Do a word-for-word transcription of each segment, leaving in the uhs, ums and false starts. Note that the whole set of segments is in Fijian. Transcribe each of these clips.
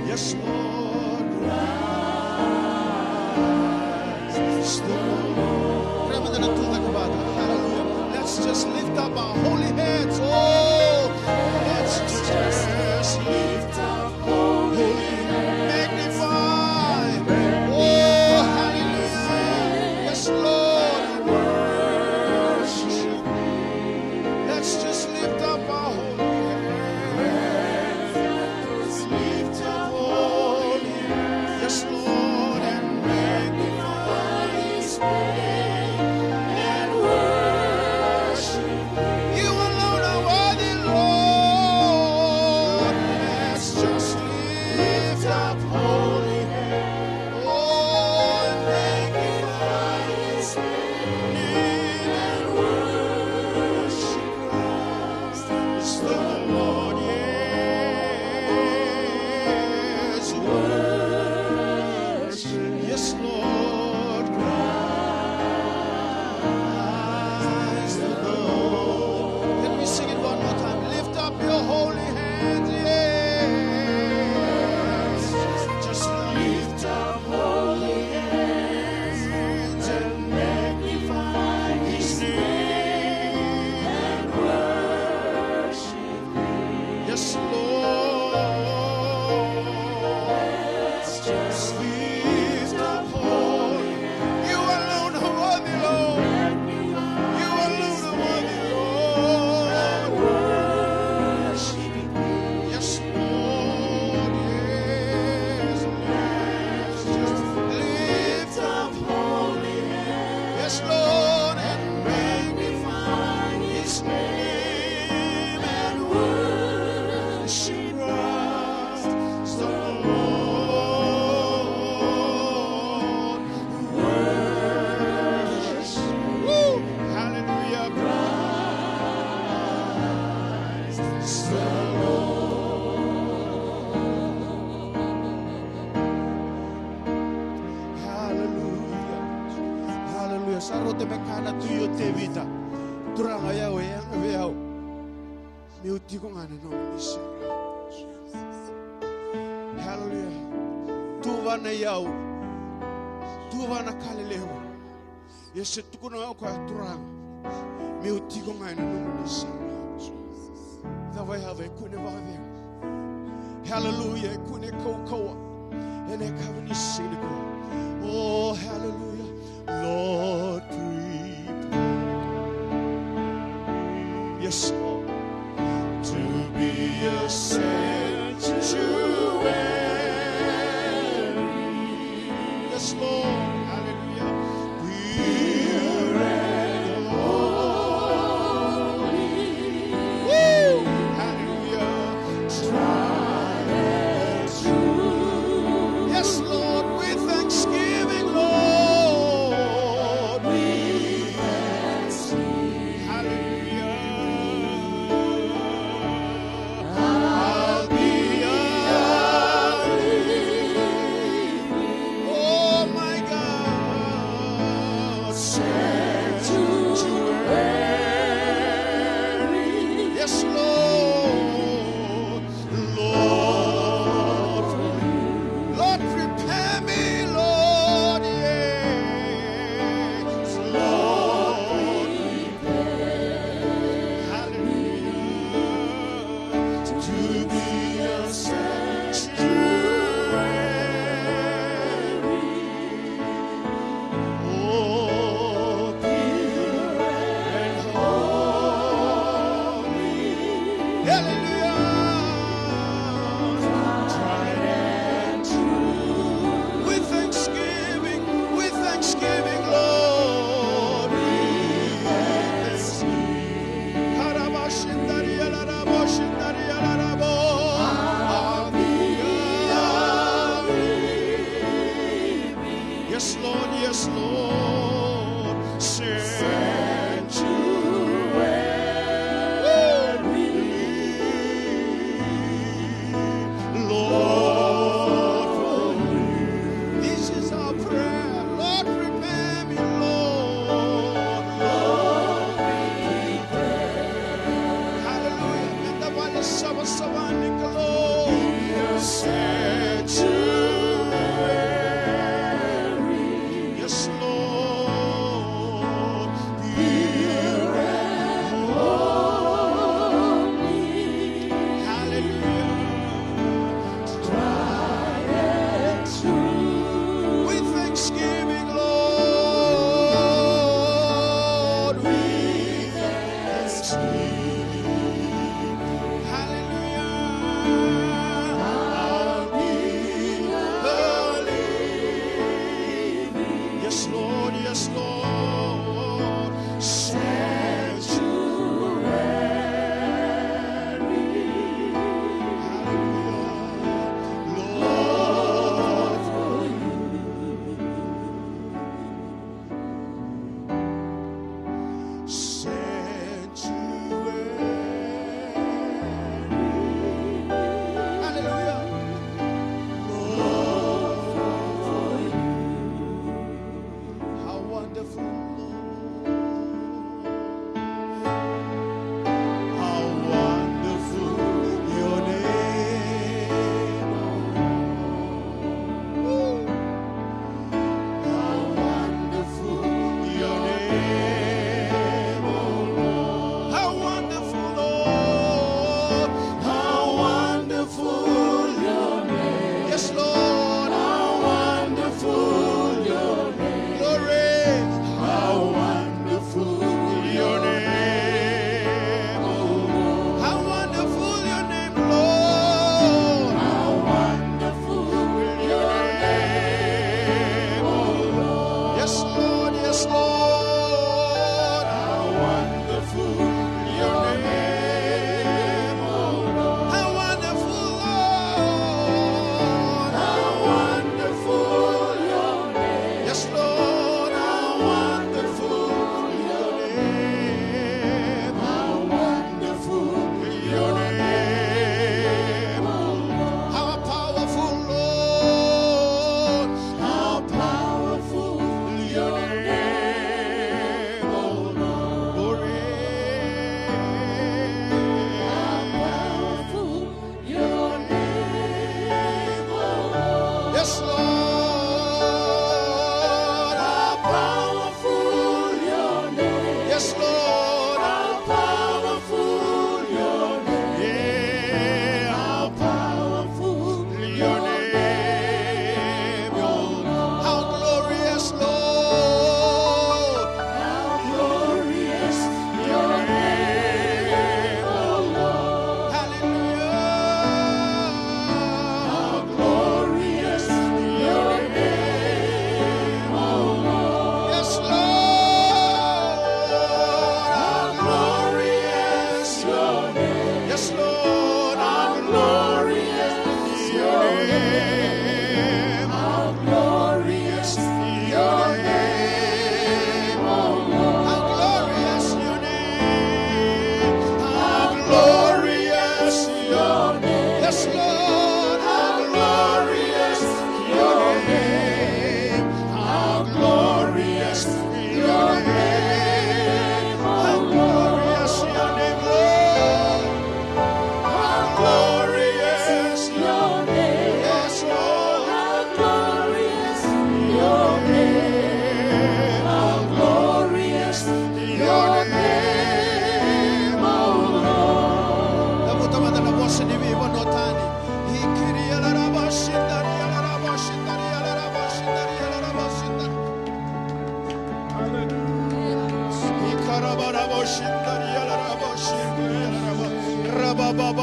Yes, Lord. Hallelujah. Let's just lift up our holy hands. Oh, let's just lift up holy hands. Magnify. Oh, hallelujah. Yes, Lord. Worship. Let's just lift up our holy hands. Lift up holy hands. Yes, Lord, and magnify his name and worship. You alone are worthy, Lord. Let's just lift up holy hands. Oh, and magnify his name and worship Christ. It's the Lord, yes, worship. Yes, Lord, Christ the Lord. Can we sing it one more time? Lift up your holy hands, yes. Just lift up holy hands and magnify his name and worship. Yes, Lord. Let's just lift up holy. You alone are worthy, Lord. You alone are worthy, Lord. Worship. Yes, Lord. Yes, yes. Just lift up holy hands. Yes, Lord, and magnify his name and worship Christ the Lord. Worship. Woo! Hallelujah. Christ the Lord. Hallelujah. Hallelujah. Sa rauta me kaya tu o Tevita. Turaga, o yau, e yaga vei au meu tiko ga ena nomuni sala. Hallelujah. Tuva na iyau. Tuva na ka lelevu. Ia se tukuna ga o koya, Turaga, meu tiko ga ena nomuni sala. Cava yaco? E kune vakacegu. Hallelujah. E kune kaukauwa ena yakavi ni siga nikua. Oh, hallelujah. Lord, prepare. Yes, Lord. To be a sanctuary. Yes, Lord. Hallelujah. Pure and holy. Woo! Hallelujah. Tried and true. Yes, Lord, with thanksgiving, Lord. With thanksgiving. Hallelujah. I'll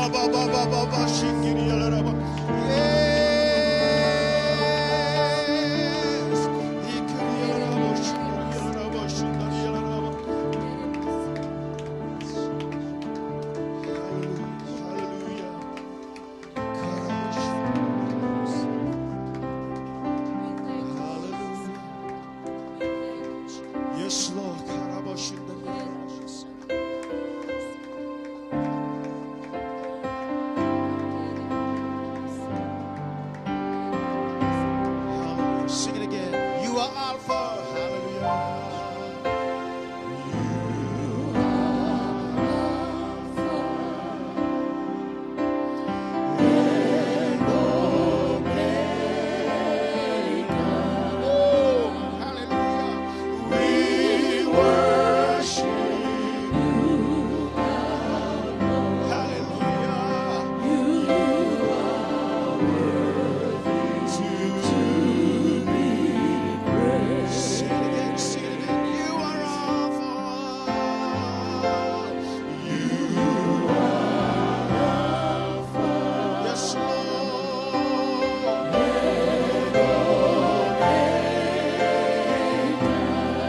Yes. Hallelujah. Hallelujah. Yes, Lord. Hallelujah. Sing it again. You are Alpha. Hallelujah. Hallelujah. Sing it again, sing it again. You are Alpha. You are Alpha. Yes, Lord.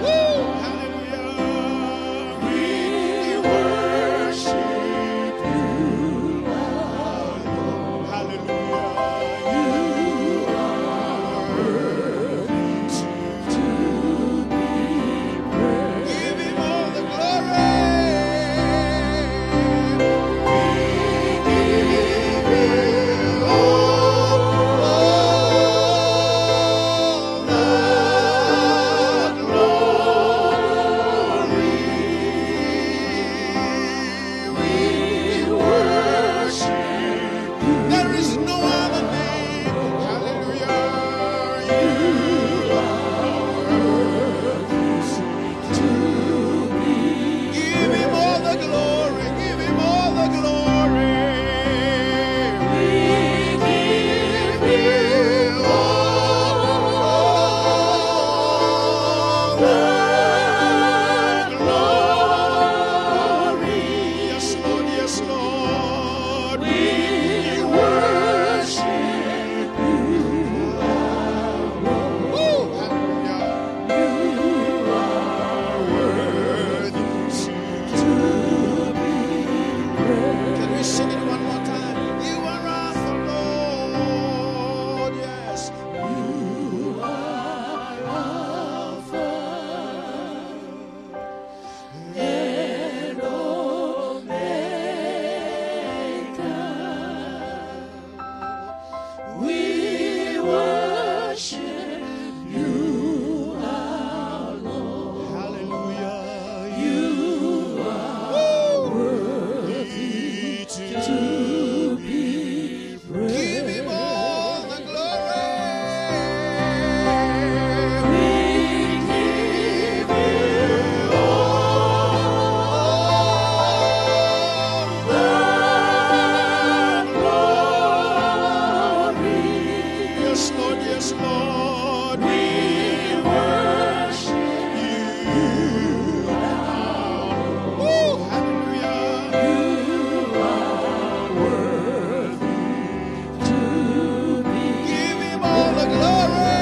Woo! Hallelujah. We worship you, our Lord. Hallelujah. You are worthy to be praised. Give him all the glory. We give him all the glory. We worship you. There is no other name. Hallelujah. You are worthy to be. Give him all the glory. Give him all the glory. We give him all the glory. Yes, Lord, yes, Lord, we worship you. Woo! Hallelujah. You are worthy to be praised. Can we sing it one more time? You are Alpha, Lord, yes. You are Alpha and Omega. We worship you, our Lord. Hallelujah. You are worthy to be praised. Give him all the glory. We give you all the glory. Yes, Lord, yes, Lord, we worship you. Woo, hallelujah. You are worthy to be. Give him all the glory.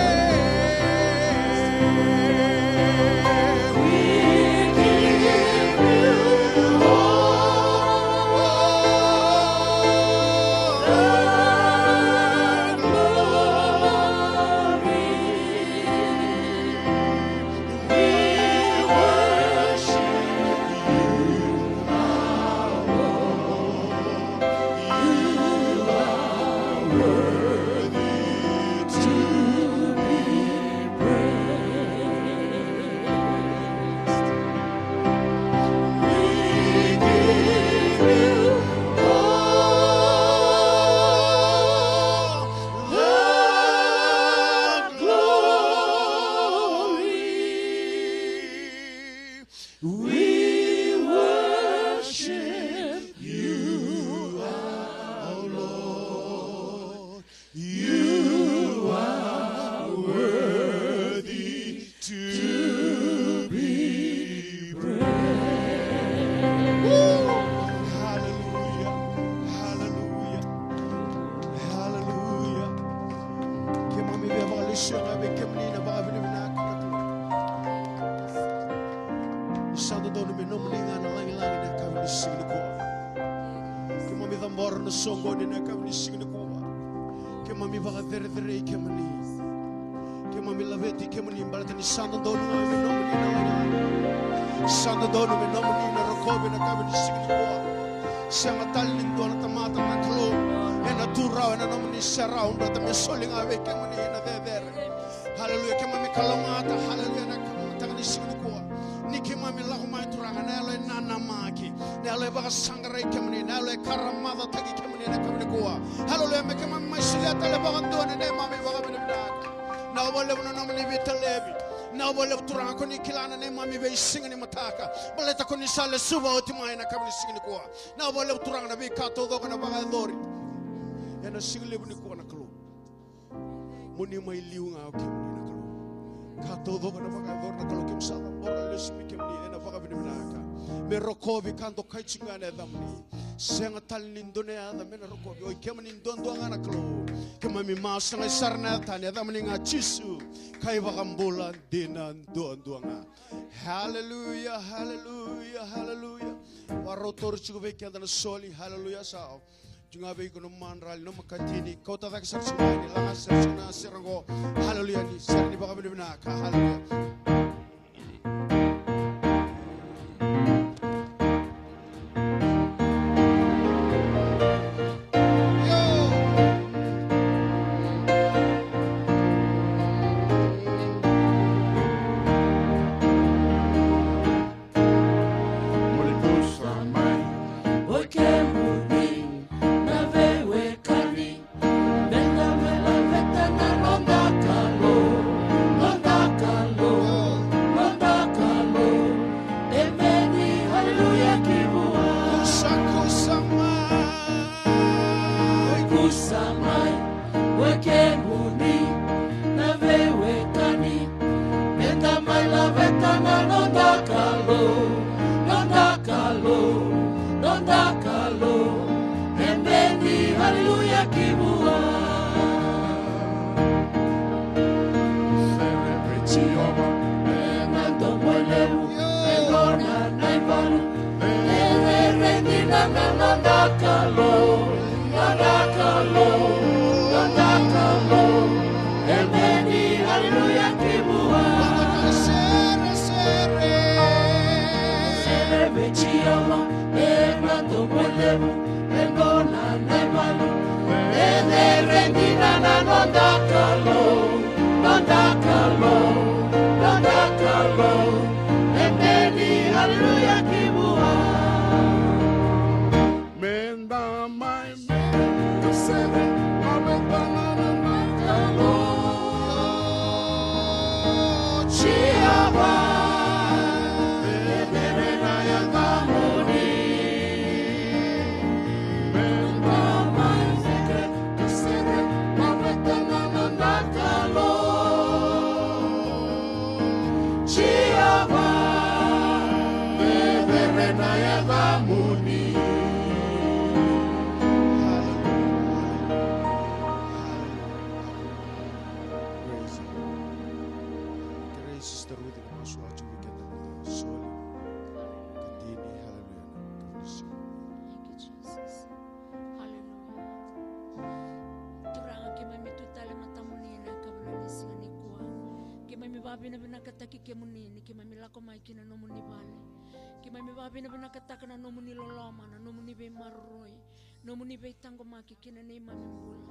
We give you all the glory. We worship you, our Lord. You are worthy to be praised. We give you all the glory. We worship you, our Lord. You are worthy to be praised. Woo! Hallelujah. Hallelujah. Sega vei kemuni na vakavinavinaka na Kalou. Ni sa dodonu me nomuni ga na lagilagi na yakavi ni siga nikua. Keimami cabora na soqoni na yakavi ni siga nikua. Keimami vakacerecerei kemuni. Keimami laveti kemuni baleta ni sa dodonu ga me nomuni na lagilagi. Sa dodonu me nomuni na rokovi na yakavi ni siga nikua. Sega tale ni dua na tamata na Kalou ena tu rawa ena nomuni serau baleta me soli ga vei kemuni na cecere. Haleluya, keimami kalougata, haleluya, na mataka ni siga nikua. Ni keimami lako mai Turaga, na yalo e nanamaki, na yalo e vakasaqarai kemuni, na yalo e karamacataki kemuni ena yakavi nikua. Haleluya, me keimami mai solia tale vakadua na neimami vakavinavinaka. Vinaka vakalevu na nomuni veitalevi. Vinaka vakalevu Turaga ko ni kila na neimami veisiga ni mataka. Baleta ko ni sa lesuva oti mai ena yakavi ni siga nikua. Vinaka vakalevu Turaga na veika taucoko na vakayacori ena siga levu nikua na Kalou. Mo ni mai liu ga o kemuni na Kalou. Ka taucoko na vakayacori na Kalou, keimami sa cabora lesu vei kemuni ena vakavinavinaka. Me rokovi ka dokai tiko ga na yacamuni. Sega tale ni dua na yaca me na rokovi, o i kemuni duadua ga na Kalou. Keimami masu ga sara na yaca ni yacamuni ga Jisu, ka iVakabula dina duadua ga. Haleluya, haleluya, haleluya. Vakarautaki tiko vei keda na soli, haleluya, sa tu ga vei iko na madrali, na makatini, kauta cake sara tiko mai, ni laga sara tiko na sere qo. Haleluya, ni sere ni vakavinavinaka, haleluya. Mo ni busa mai. O kemuni na veiwekani, meda mai laveta na noda Kalou, noda Kalou, noda Kalou. Emeni, haleluya ki vua. Kusakusa mai. Oi, kusa mai. O kemuni na veiwekani, meda mai laveta na noda Kalou, noda Kalou, noda Kalou. Emeni, haleluya ki vua. Sere vei Jiova ena domo levu, e nona na ivalu. E cere dina na noda Kalou, noda Kalou, noda Kalou. Emeni, haleluya ki vua. Sere, sere. Sere vei Jiova ena domo levu, e nona na ivalu. E cere dina na noda Kalou, noda Kalou, noda Kalou. Emeni, haleluya ki vua. Meda mai, meda sere, laveta na noda Kalou. Jiova, e cere na yacamuni. Meda mai sere, sere, laveta na noda Kalou. Jiova, e cere na yacamuni. Hallelujah. Hallelujah. Praise the Lord. Kerei Sister Ruth, ka masu oti vei keda na soli. Ka dini, hallelujah. Thank you, Jesus. Hallelujah. Turaga, keimami tu tale matamuni ena yakavi ni siga nikua. Keimami vakavinavinakataki kemuni ni keimami lako mai ki na nomuni vale. Keimami vakavinavinakataka na nomuni loloma, na nomuni veimaroroi, nomuni veitaqomaki ki na neimami bula.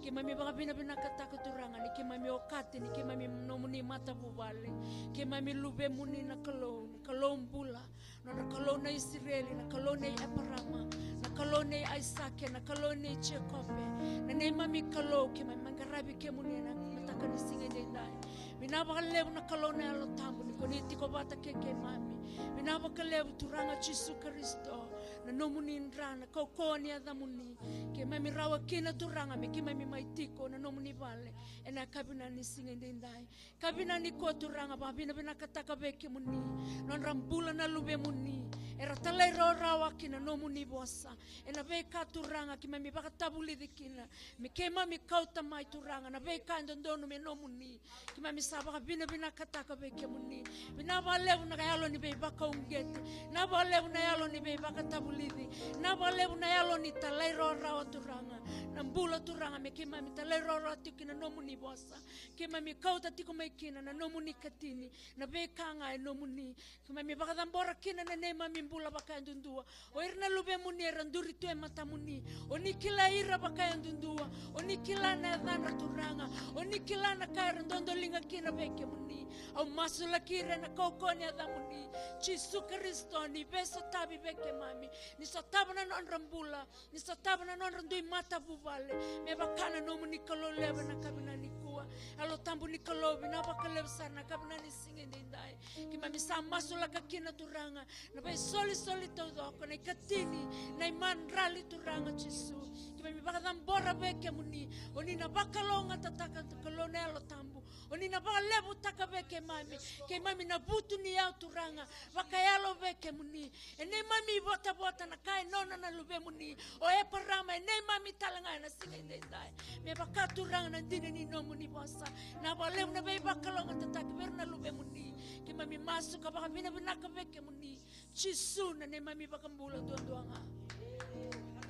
Keimami vakavinavinakataka Turaga ni keimami okati ni keimami nomuni matavuvale. Keimami luvemuni na Kalou, na Kalou bula, nodra Kalou na Isireli, na Kalou nei Eparama, na Kalou nei Aisake, na Kalou nei Jekope, na neimami Kalou. Keimami qaravi kemuni ena mataka ni siga edaidai. Vinaka vakalevu na Kalou na Yalo Tabu ni ko ni tiko vata kei keimami. Vinaka vakalevu Turaga Jisu Karisito, na nomuni dra, na kaukauwa ni yacamuni. Keimami rawa kina Turaga me keimami mai tiko na nomuni vale ena yakavi ni siga edaidai. Ka vinaka nikua Turaga, vakavinavinakataka vei kemuni nodra bula na luvemuni. era talairawarawa ki na nomuni vosa. Ena veika Turaga keimami vakatavulici kina, me keimami kauta mai Turaga na veika e dodonu me nomuni. Keimami sa vakavinavinakataka vei kemuni. Vinaka vakalevu na yalo ni veivakauqeti, vinaka vakalevu na yalo ni veivakatavulici, vinaka vakalevu na yalo ni talairawarawa Turaga. Na bula Turaga me keimami talairawarawa tiko ki na nomuni vosa. Keimami kauta tiko mai kina na nomuni katini, na veika ga e nomuni. Keimami vakacabora kina na neimami bula vakayadudua. O ira na luvemuni era duri tu e matamuni. O ni kila ira vakayadudua. O ni kila na yacadra Turaga. O ni kila na ka era dodoliga kina vei kemuni. Au masulaki ira ena kaukauwa ni yacamuni. Jisu Karisito, ni veisotavi vei keimami. Ni sotava na nodra bula. Ni sotava na nodra dui matavuvale, me vaka na nomuni Kalou levu ena yakavi nikua. Yalo Tabu ni Kalou, vinaka vakalevu sara ena yakavi ni siga edaidai. Keimami sa masulaka kina Turaga na veisolisoli taucoko, na ikatini, na imadrali Turaga Jisu. Keimami vakacabora vei kemuni, o ni na vakalougatataka Kalou na Yalo Tabu. O ni na vakalevutaka vei keimami. Keimami na vutuniyau Turaga vakayalo vei kemuni. E neimami ivotavota na ka e nona na luvemuni o Eparama, e neimami tale ga ena siga edaidai. Me vaka Turaga na dina ni nomuni vosa, na vakalevu na veivakalougatataki vei ira na luvemuni. Keimami masu ka vakavinavinaka vei kemuni. Jisu na neimami vakabula duadua ga.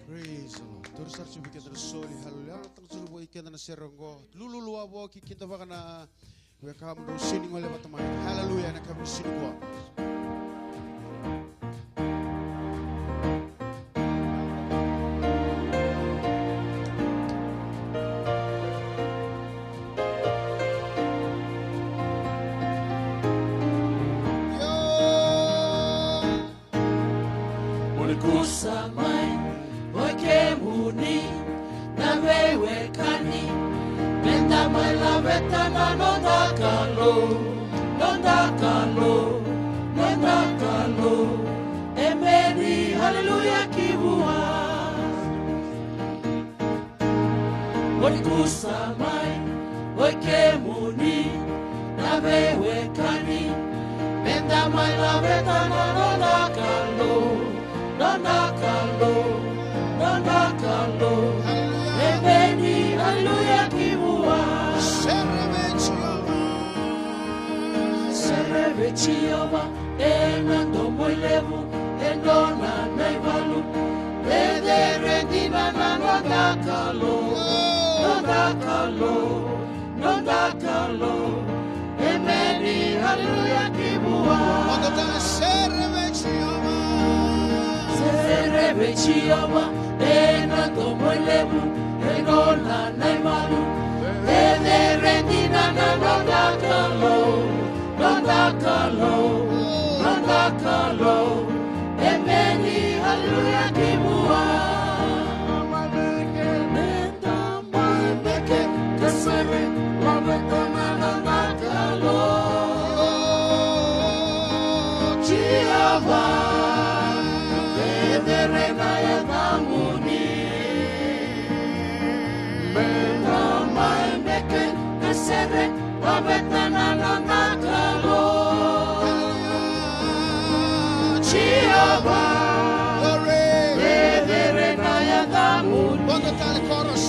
Praise the Lord. Tauri sara tiko vei keda na soli, hallelujah. Tauri sara vei keda na sere oqo. Lululu a vo ki keda vaka na Weka mo drau sini gole vata mai. Haleluya, na ka mo sini kua. Mo ni kusa mai, oi kemuni na veiwekani, meda mai laveta na noda Kalou, noda Kalou, noda Kalou. Emeni, haleluya ki vua. Mo ni kusa mai, oi kemuni na veiwekani, meda mai laveta na noda Kalou, noda Kalou, noda Kalou. Emeni, haleluya ki vua. Sere vei Jiova. Sere vei Jiova. Ena domo i levu, e nona na ivalu. Cecere dina na noda Kalou, noda Kalou, noda Kalou. Emeni, haleluya ki vua. Vaka tale, sere vei Jiova. Sere vei Jiova, ena domo i levu, e nona na ivalu. Cecere dina na noda Kalou. Noda Kalou, noda Kalou, emeni, haleluya ki vua. Meda mai meke ka sere, laveta na noda Kalou. Jiova, cecere na yacamuni. Meda mai meke ka sere, laveta na noda Kalou. Jiova, cecere na yacamuni. Vaka tale, chorus.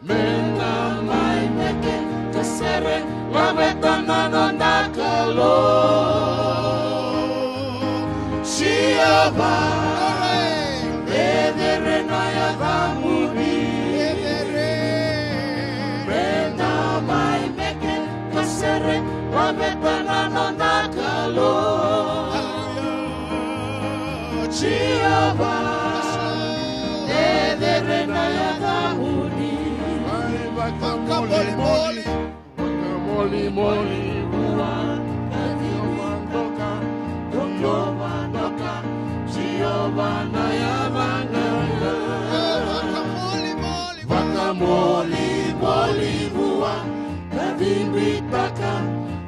Meda mai meke ka sere, laveta na noda Kalou. Jiova, cecere na yacamuni. Meda mai meke ka sere, laveta na noda Kalou. Jiova, cecere na yacamuni. Vakamolimoli. Vakamolimoli vua, ka cibitaka, Jiova doka, Jiova na yacana. Vakamolimoli. Vakamolimoli vua, ka cibitaka,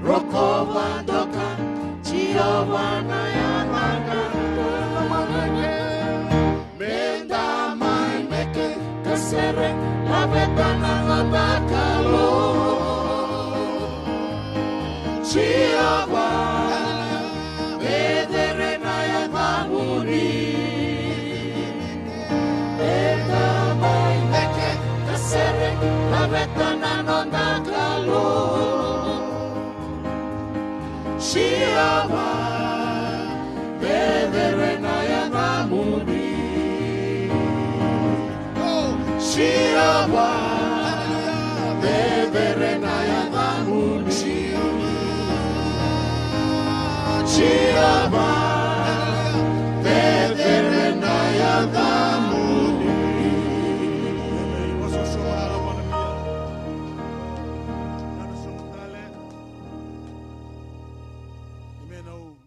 rokova doka, Jiova na yacana. Meda mai meke ka sere, laveta na noda Kalou. Jiova, e Veta na noda Kalou. Jiova, cecere na yacamuni. Jiova, cecere na yacamuni. Jiova, cecere na yacamuni. Emeni. Au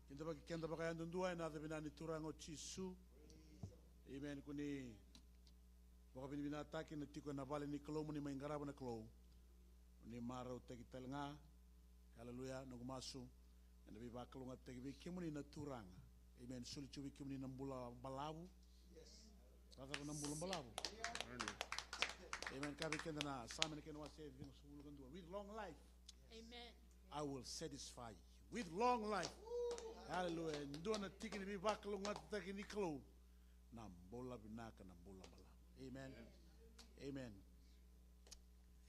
kidavaki keda vakayadudua ena yaca vinaka ni Turaga o Jisu. Emeni. Ko ni vakavinavinakataki na tiko ena vale ni Kalou, mo ni mai qarava na Kalou. Mo ni marautaki tale ga. Aleluya. Noqu masu ena veivakalougatataki vei kemuni na Turaga. Emeni. Soli tiko vei kemuni na bula balavu. Cakacaka na bula balavu. Emeni. Kaya vei keda na Same na kena wase ciwasagavulu ka dua. With long life, Amen. I will satisfy you with long life. Hallelujah. Dua na tiki ni veivakalougatataki ni Kalou, na bula vinaka, na bula balavu. Amen. Amen.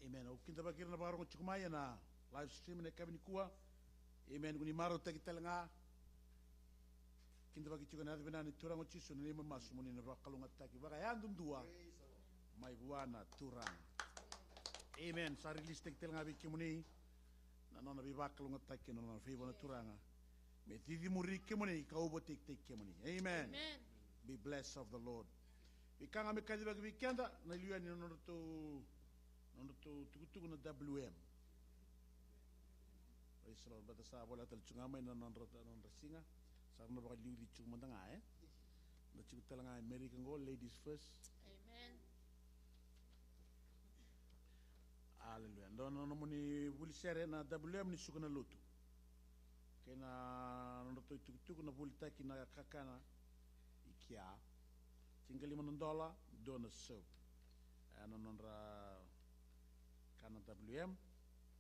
Amen. Au kidavaki ira na vakarogo tiko mai ena live stream ena yakavi nikua. Amen. Ko ni marautaki tale ga. Kidavaki tiko ena yaca vinaka ni Turaga o Jisu, na neimami masu mo ni na vakalougatataki vakayadudua mai vua na Turaga. Amen. Sa release taki tale ga vei kemuni na nona veivakalougatataki, na nona favor na Turaga. Me cicimuri kemuni ka overtake taki kemuni. Amen. Amen. Be blessed of the Lord. Veika ga me kacivaki vei keda na liu yani na nodratou, nodratou tukutuku na W M. Praise the Lord. Baleta sa voleka tale tiko ga mai na nodra, nodra siga. Sa ra na vakaliuci tiko mada ga, e? Da tiko tale ga e Amerika qo, ladies first. Amen. Aleluya. Dua na nomuni vuli sere na W M ni suka na lotu. Kei na nodratou itukutuku na volitaki na kakana i kea. Tinikalima na dola, dua na serve. E na nodra kana W M.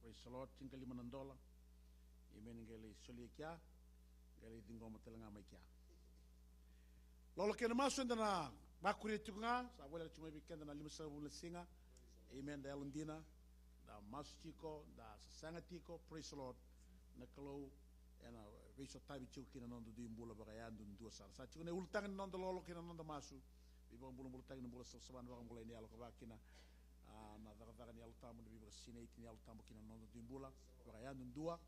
Praise the Lord, tinikalima na dola. Amen, qai lai solia kea, qai lai ciqoma tale ga mai kea. Lolo kei na masu eda na vakuria tiko ga, sa voleka tiko mai vei keda na limasagavulu na siga. Amen, da yalodina, da masu tiko, da sasaga tiko, praise the Lord. Na Kalou ena veisotavi tiko kina na noda dui bula vakayadudua sara. Sa tiko na ulutaga ni noda lolo kei na noda masu. Veivakabulabulataki na bula savasava, na vakabulai ni yalo ka vaka kina, a, na cakacaka ni Yalo Tabu, na veivakasinaiti ni Yalo Tabu kina noda dui bula vakayadudua.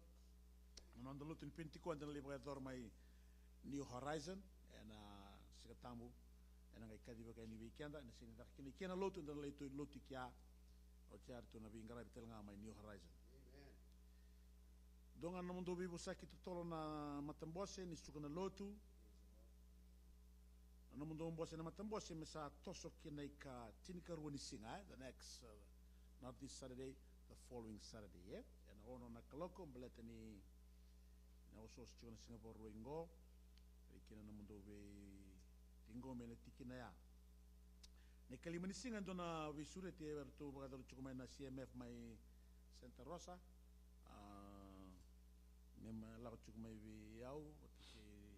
Na noda lotu ni Penitiko eda na lai vakayacora mai New Horizon ena Siga Tabu, ena qai kacivaka yani vei keda ena sega ni caka kina i kea na lotu, eda na lai tu lotu i kea. Oti ya eratou na veiqaravi tale ga mai New Horizon. Dua ga na nomudou veivosaki totolo na matabose ni suka na lotu. Na nomudou bose na matabose me sa toso ki na ika tinikarua ni siga, e? The next, uh, not this Saturday, the following Saturday, e? Ena ono na kaloko, baleta ni na osooso tiko na siga Vakarauwai qo. Vei kina nomudou veiciqomi ena tikina ya. Na ikalima ni siga e dua na veisureti e ratou vakayacora tiko mai na C M F mai Santa Rosa. A, me ma lako tiko mai vei au vata kei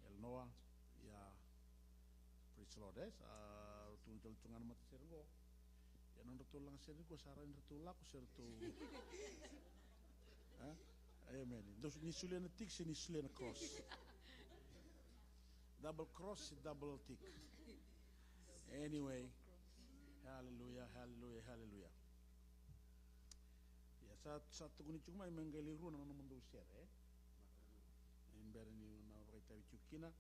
Elenoa. Ia, praise the Lord, e? Sa tukuni tale tu ga na matasere qo. Ia nodratou lagasere qo sa rawa ni ratou lako se ratou. A? Amen. Dou ni solia na tiki se ni solia na cross. Double cross, double tick. Anyway. Hallelujah, hallelujah, hallelujah. Ia sa, sa tukuni tiko mai me qai lai rua na nomudou sere, e? E bera niu na vakaitavi tiko kina.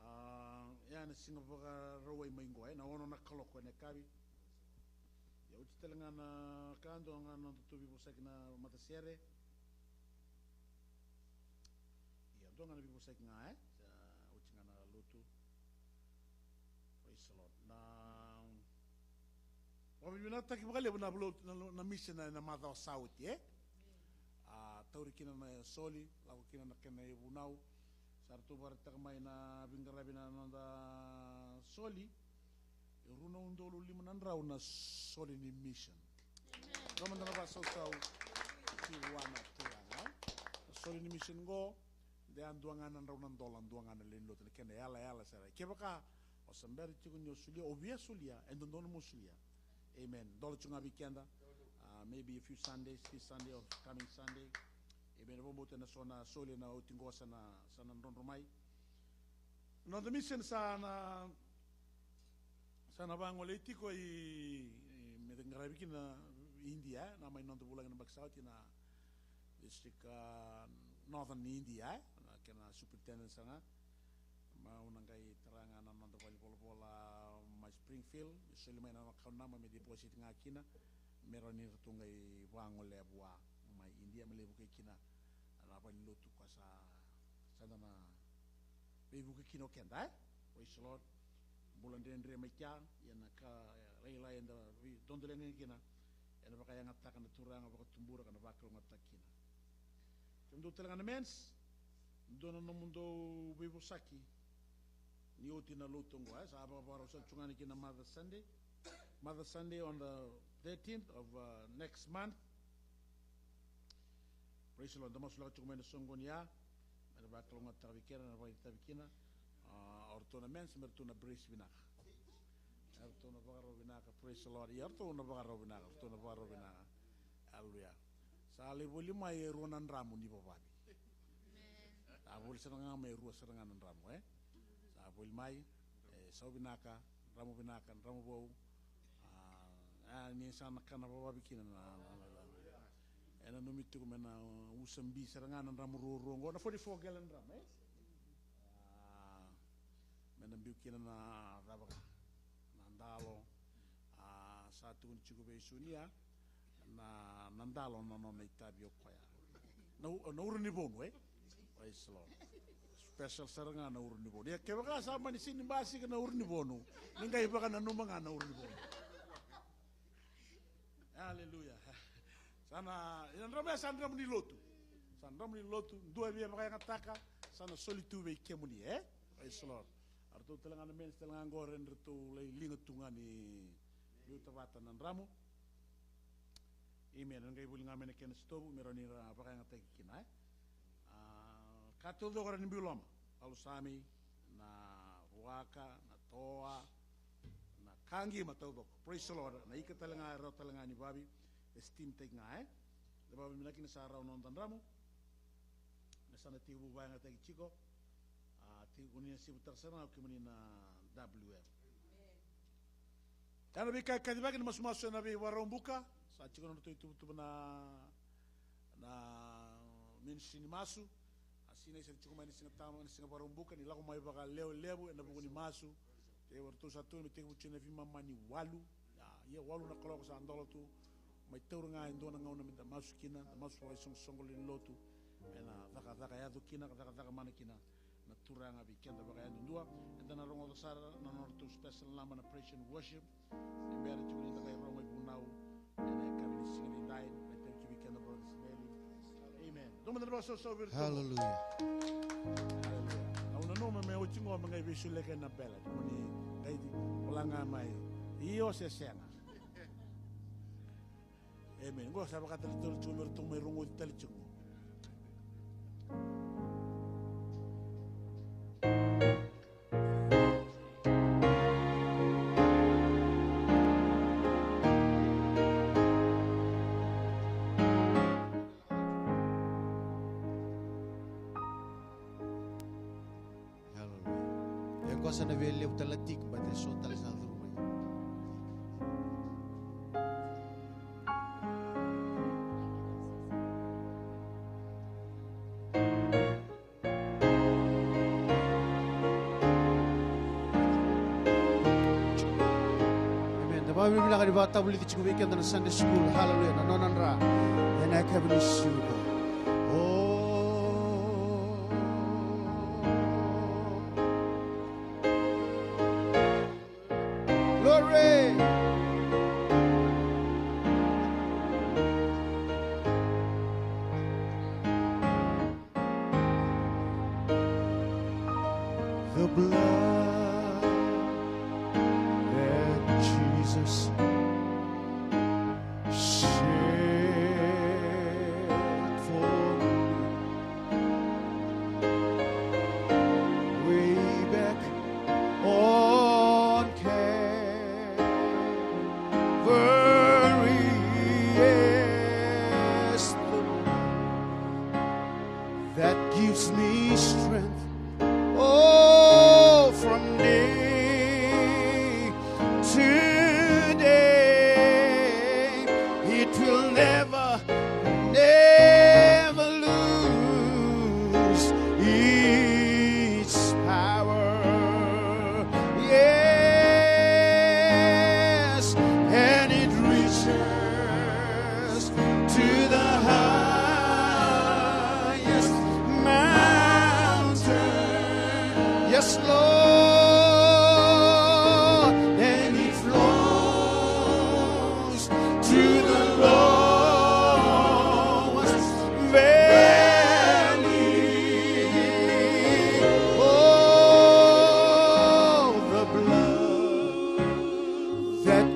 A, ia na siga Vakarauwai mai qo, e, na ono na kaloko ena yakavi. Ia oti tale ga na ka, dua ga na nodatou veivosaki na matasere. Ia dua ga na veivosaki ga, e? Sa oti ga na lotu. Praise the Lord. Na vakavinavinakataki vakalevu na, na, na mission na, na macawa sa oti, e? A, tauri kina na soli, lako kina na kena ivunau. Sa ratou vakaraitaka mai na veiqaravi na noda soli. E rua na udolu lima na drau na soli ni mission. Amen. Rau mada na vakasausau ki vua na Turaga. Na soli ni mission qo, de a dua ga na drau na dola, dua ga na lewe ni lotu, na kena yalayala sara. Kevaka o Sa bera tiko ni o solia, o via solia, e dodonu mo solia. Amen. Dola tiko ga vei keda. Uh, maybe a few Sundays, this Sunday or coming Sunday. Amen. Vakabauta na so na solia na oti qo sa na, sa na drodro mai. Noda mission sa na, sa na vagolei tiko i, i me qaravi kina India, na mai noda vulagi na baki sa oti na district, uh, Northern India, na kena superintendent sa ga. Meu na qai tara ga na noda valenivolavola mai Springfield, me soli mai na nona account number me deposit ga kina, me rawa ni ratou qai vagolea vua mai India, me lai vukei kina na valenilotu ka sa, sa da na veivuke kina o keda, e? Praise the Lord. Bula dredre mai kea, ia na ka lailai eda veidodolega kina, ena vakayagataka na Turaga, vakatubura ka na vakalougatataka kina. Kemudou tale ga na mens, dua na nomudou veivosaki ni oti na lotu oqo, e? Sa vakavakarau sara tu ga yani kina Mother Sunday. Mother Sunday on the thirteenth of, uh, next month. Praise the Lord. Da masulaka tiko mai na soqoni ya. Me na vakalougatataka vei keda, na vakaitavi kina. Ah, o ratou na mens, me ratou na brace vinaka. E ratou na vakarau vinaka, praise the Lord. Ia, ratou na vakarau vinaka, ratou na vakarau vinaka. Aleluya. Sa lai voli mai e rua na dramu ni vavavi. Sa voli sara ga mai e rua sara ga na dramu, e? Sa voli mai, e, sau vinaka, dramu vinaka, dramu vou. Ah, ah, ni sa na kana vavavi kina na, na, na, na. E nanumi tiko me na usa bi sara ga na dramu ruarua oqo, na forty-four gallon drum, e? Ah, me na biu kina na cava ga, na dalo. Ah, sa tukuni tiko vei Sunia na, na dalo na nona itavi o koya. Na u-, na uru ni vonu, e? Praise the Lord. Special sara ga na uru ni vonu. Ia kevaka sa mani sini basika na uru ni vonu, ni qai vakananuma ga na uru ni vonu. Aleluya. Sa na, ena dramu ya sa dramu ni lotu. Sa dramu ni lotu, dua via vakayagataka, sa na soli tu vei kemuni, e? Praise the Lord. A ratou tale ga na mens tale ga oqo, ratou lai liga tu ga ni liuta vata na dramu. Amen. Ena qai voli ga mai na kena sitovu, me rawa ni ra vakayagataki kina, e? Ah, ka taucoko era ni biu loma. Palusami, na vuaka, na toa, na ka qima taucoko. Praise the Lord. Na ika tale ga, e rawa tale ga ni vavi, e steam taki ga, e? Da vavinavinaka kina sa rawa na noda dramu. Me sa na tekivu vakayagataki tiko. Ah, tiko ni na sivutaka sara ga o kemuni na W M. Ia na veika e kacivaki na masumasu ena veivakaraubuka. Sa tiko na nodratou ituvatuva na, na ministry ni masu. A sinai sara tiko mai na siga tama, na siga Vakaraubuka, ni lako mai vakalewe levu ena vuku ni masu. Ia ratou sa tukuna me tekivu tiko ena veimama ni walu. Ia, ia walu na kaloko sa dola tu. Mai taura ga e dua na gauna me da masu kina, da masu vakaisoqosoqo lewe ni lotu. Ena cakacaka yaco kina, ka cakacaka mana kina na Turaga vei keda vakayadudua. Eda na rogoca sara na nodratou special number na praise and worship. Ni bera tiko ni da qai rogo ivunau ena yakavi ni siga nidai, me tavi tiko vei keda brother Simeli. Amen. Dou mada na vakasausau vei iratou. Hallelujah. Hallelujah. Au nanuma me oti qo me qai veisoliyaka na bela. Ni qai vola ga mai. Io se sega. Amen. Qo sa vakatale tale tiko me ratou mai rogoci tale tiko. Hallelujah. E qo sa na via levu tale na tiki, but e so tale sa curu mai. Amen. Da vakavinavinaka ni vakatavulici tiko vei keda na Sunday school. Hallelujah. Na nona dra. Ena yakavi ni siga. Oh. Glory. The blood that Jesus shed for me way back on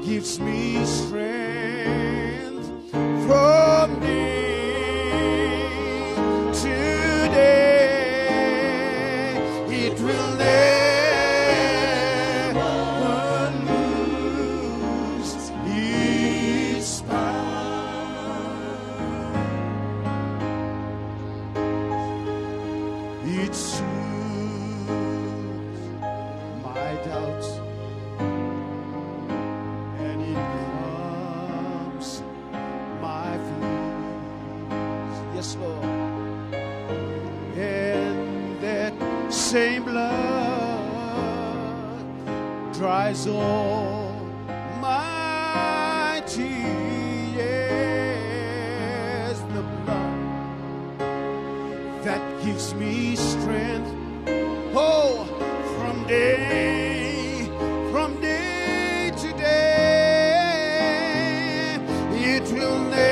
gives me strength from day to day. It will never lose its power. It soothes my doubts and it calms my fears. Yes, Lord. And that same blood dries all my tears. The blood that gives me strength. Oh, from day, from day to day, it will never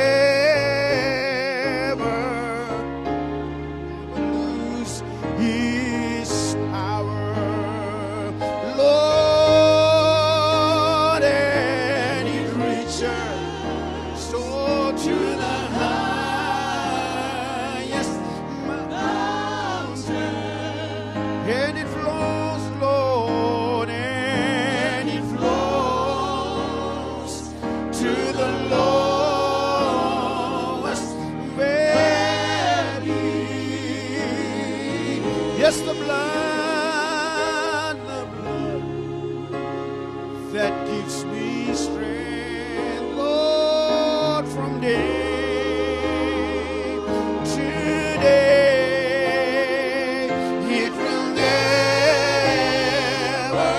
lose its power. Lord, and it reaches so to the highest mountain. And it flows, Lord, and it flows to the lowest valley. Yes, the blood, the blood that gives me strength, Lord, from day to day. It will never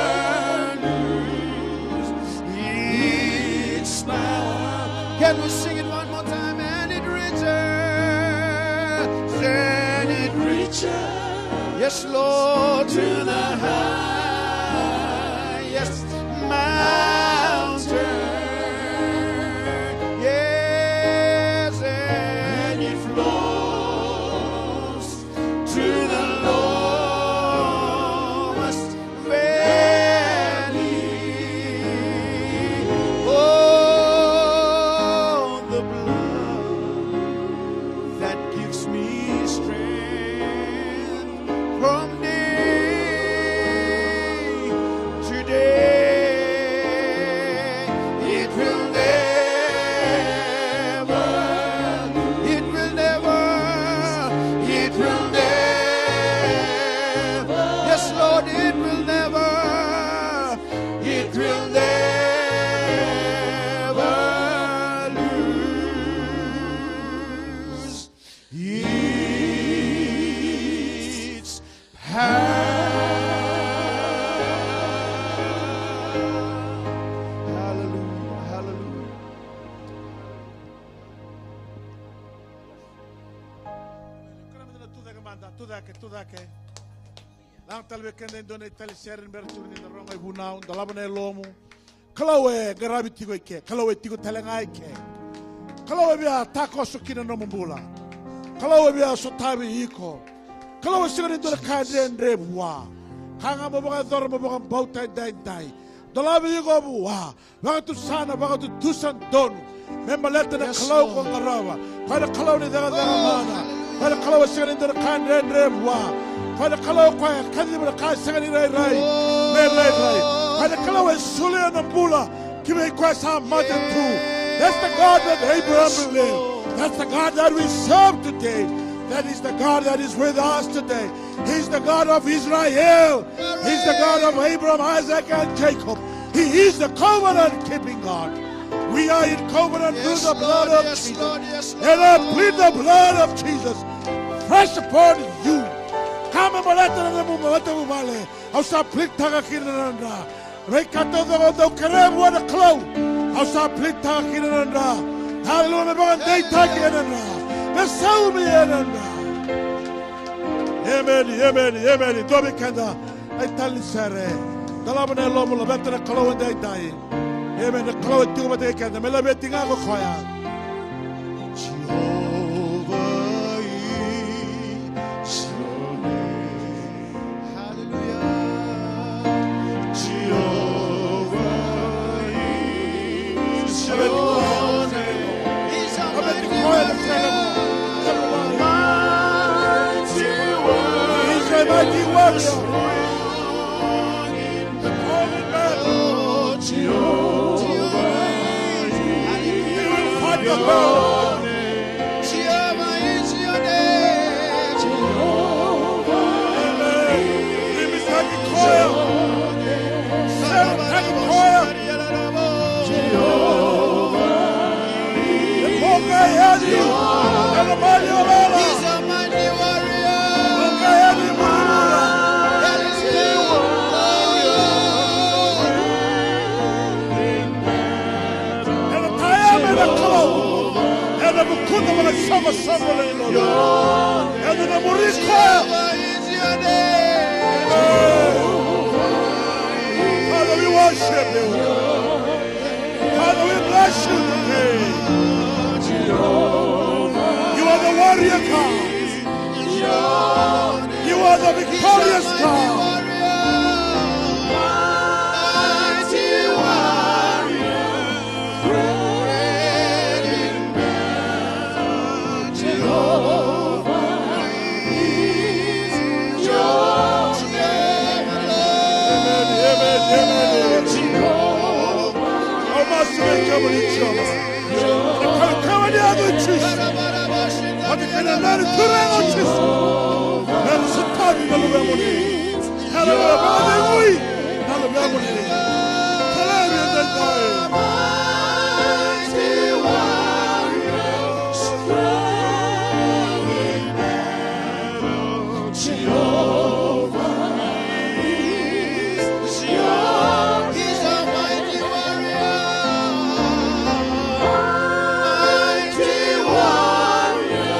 lose its power. Can we sing it one more time? And it reaches, and it reaches, yes, Lord, to the highest mountain. Yes, and it flows to the lowest valley. Oh, the blood that gives me strength from day to day. It will never, it will never, it will never, yes, Lord, it will never, it will never lose its power. Hallelujah, hallelujah. Kena meda na tucake mada, tucake, tucake. Laga tale vei keda e dua na itali sere ni bera tu ni da rogo ivunau, dolava na yalomu. Kalou e qaravi tiko i ke, Kalou e tiko tale ga i ke. Kalou e via takoso kina na nomu bula. Kalou e via sotavi iko. Kalou e sega ni dua na ka e dredre vua. Ka ga mo vakayacora, mo vakabauta edaidai. Dolavi iko vua. Vakatusa na vakatutusa donu me baleta na Kalou ko qarava. Koya na Kalou ni cakacaka mana. Koya na Kalou e sega ni dua na ka dredre vua. Koya na Kalou koya e kaciva na ka sega ni rairai me rairai. Koya na Kalou e solia na bula ki vei koya sa mate tu. That's the God that Abraham believed. That's the God that we serve today. That is the God that is with us today. He is the God of Israel. He is the God of Abraham, Isaac, and Jacob. He is the covenant keeping God. We are in covenant through the blood of Jesus. And I plead the blood of Jesus fresh upon you. Ka me baleta na nomu matavuvale, au sa plead-taka kina na dra. Veika taucoko dau kerea vua na Kalou, au sa plead-taka kina na dra. Hallelujah, me vakadeitaki ena dra, me saumi ena dra. Emeni, emeni, emeni. Dua vei keda na itali ni sere. Dolava na yalomu, laveta na Kalou edaidai. Emeni, na Kalou e tiko vata kei keda, me laveti ga ko koya. Jehovah is your name. Hallelujah. Jehovah He will fight the battle. Amen. Mimi takikoya. Sera takikoya. E koga yani ena maliwa lala. Koga yani mulumula. Ena taya me na Kalou. Ena vukuda me na savasava na iloda. Ena na muri koya. Father, we worship you. Father, we bless you today. You are the warrior God. You are the victorious God. Amen, amen, amen. Au masu vei kemuni Jiova. Na kaukaua ni yaca i Jisu. Vata kei na nani turaga o Jisu. Era sotavi na luvemuni. Era vakacegui na luvemuni. Kalari e daidai. Jehovah is your, he's a mighty warrior. Mighty warrior,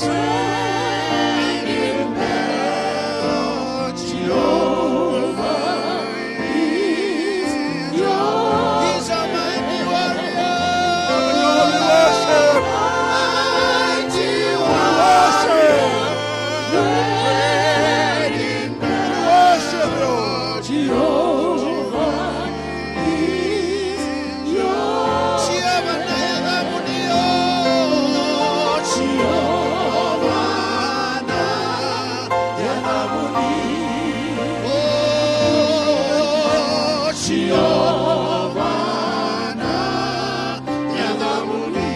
great in battle. Jehovah is your, he's a mighty warrior. Hallelujah, we worship. Mighty warrior. We worship. Worship you. Jehovah is your, Jehovah na yacamuni, o Jehovah na yacamuni, o Jehovah na yacamuni.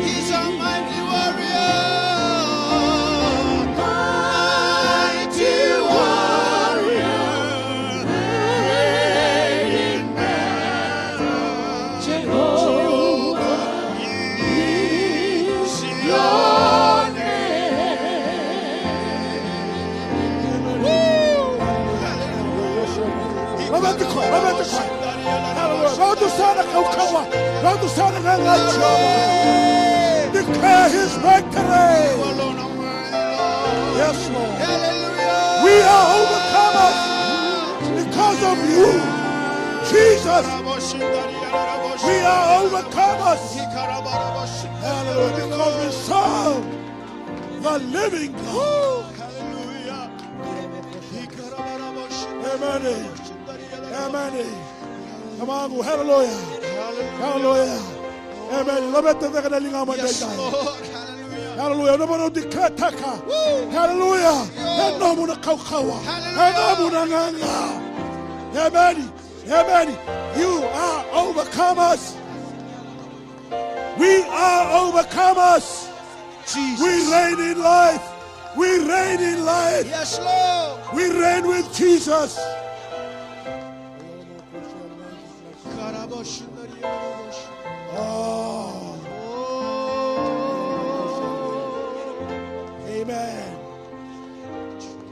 He's a mighty warrior. Mighty warrior. Great in battle. Jehovah is your name. Woo! Hallelujah. Laveti koya, laveti koya. Hallelujah. Rauta sara na kaukaua. Rauta sara na gaga. Declare his victory. Yes, Lord. Hallelujah. We are overcomers because of you, Jesus. We are overcomers. Hallelujah. Because we serve the living God. Hallelujah. Amen. Amen. Tamaqu, hallelujah. Hallelujah. Amen. Laveta cake na ligamu. Yes, Lord. Hallelujah. Hallelujah. Au na vanua au declare-taka. Woo. Hallelujah. E nomu na kaukaua. Hallelujah. E nomu na gaga. Amen. Amen. You are overcomers. We are overcomers. Jesus. We reign in life. We reign in life. Yes, Lord. We reign with Jesus. Oh. Amen.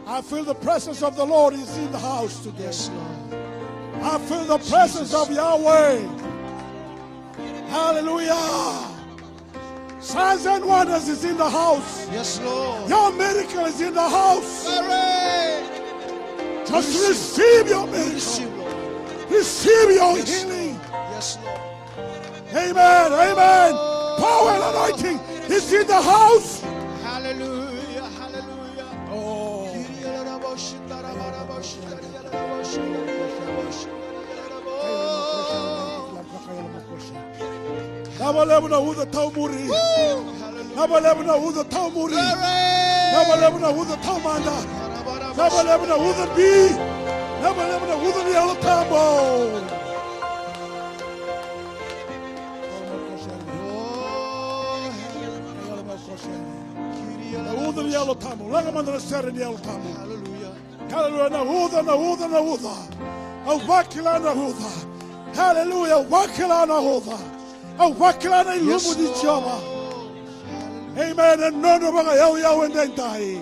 I feel the presence of the Lord is in the house today. Yes, Lord. I feel the presence of Yahweh. Hallelujah. Signs and wonders is in the house. Yes, Lord. Your miracle is in the house. Glory. Just receive your miracle. Receive, Lord. Receive your healing. Yes, Lord. Amen. Amen. Power and anointing is in the house. Hallelujah. Hallelujah. Oh. Vinaka vakalevu na uca taumuri. Vinaka vakalevu na uca taumuri. Vinaka vakalevu na uca taumada. Vinaka vakalevu na uca bi. Vinaka vakalevu na uca ni Yalo Tabu. Na uca ni Yalo Tabu. Laga mada na sere ni Yalo Tabu. Haleluya. Na uca, na uca, na uca. Au vakila na uca. Haleluya, au vakila na uca. Au vakila na ilumu ni Jiova. Amen. E nono vakayauyau edaidai.